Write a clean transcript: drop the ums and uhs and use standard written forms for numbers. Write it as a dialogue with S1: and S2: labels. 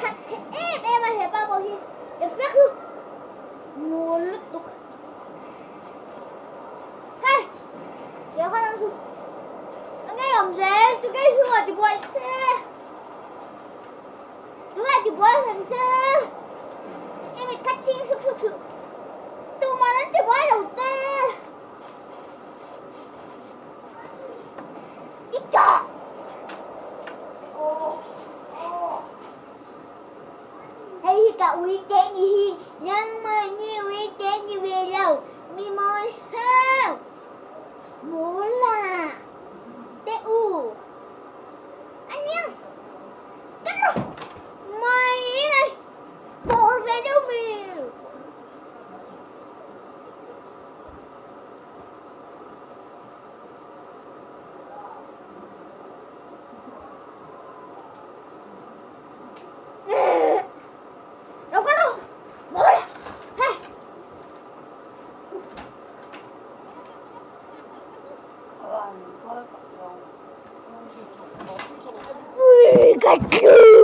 S1: Thatchhe em em a hepa pawh hi effect chu mawl lutuk. Hei kei khan ang chu a ngei awm zel tu kei chu a ti buai che tu a ti buai hran che i mit kha chhing suk suk suh tuman an ti buai lo che i chah. Hei hi ka ui te ni hi, nangmahni ui te ni ve lo, mi mawl hau, mawl ah te u a niang kan rawh mai mai bawr ve deuh mi. Lo kal rawh! Mawl! Hei! Ui, ka tlu!